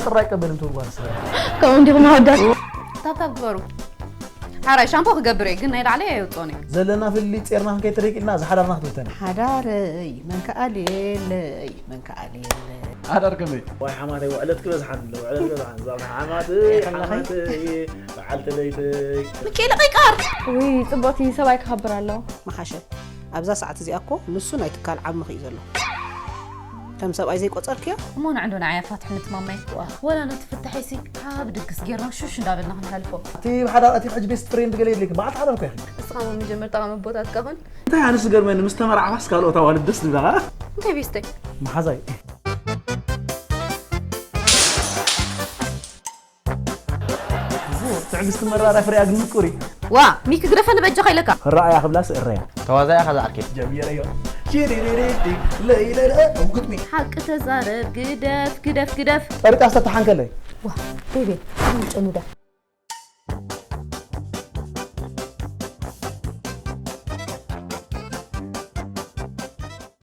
ጥራይ ቀበል እንትብል ጓል ስለ ከምኡ እንዲኹም ኣወዳት። ታብታብ ግበሩ። ሓራይ ሻምፖ ክገብር እየ ግን ናይ ላዕለይ ኣይወፅኦን እዩ። ዘለና ፍልልይ ጼርና ክንከይትርሂቅ ኢልና ዝሓዳርና ክትብተን። ሓዳረይ መን ከኣል የለይ መን ከኣል የለይ። ሓዳር ከመይ? ዋይ ሓማተይ ውዕለት ክበዝሓን ኣሎ ውዕለት ክበዝሓን ዛ ሓማተይ ሓማተይ በዓልቲ ለይተይ። ምኬለ ቀይቃር ውይ ፅቡቕቲ ሰብኣይ ክኸብር ኣለዎ። መሓሸ ኣብዛ ሰዓት እዚኣ እኮ ንሱ ናይ ትካል ዓሚ ክእዩ ዘሎ። ከም ሰብኣይ ዘይቆጸርክዮ? እሞ ንዕንዶ ንዓይ ኣፋትሕኒ ትማማይ። ወላ ነቲ ፍታሐይሲ ካብ ድግስ ጌርና ሹሽ እንዳበልና ክንሓልፎ። እቲ ብሓዳር እቲ ሕጂ ቤስት ፍሬንድ ገለ የድልየኪ በዓል ሓዳር እኮ ኢኺ። እስኻ መጀመርታ ካብ ኣቦታትካ ኹን። እንታይ ኣነ ዝገርመኒ ምስ ተመርዓዋስ ካልኦት ኣዋልድ ደስ ዝብላ። እንታይ ቤስተይ? መሓዛይ ትዕግስቲ መራራ ፍሬያ ግን ምቁር እዩ። ዋ ሚኪ ግደፈኒ በጃኻ ኢለካ። ረኣያ ክብላ ስእረያ ተዋዛያ ከዛ ዓርኬ ጀሚረዮ ኪሪሪሪቲ ለይለለ ግጥሚ ሓቂ ተዛረብ ግደፍ ግደፍ ግደፍ። ጠሪጣ ዝተተሓንከለይ ዋ ቤቤ ጨኑዳ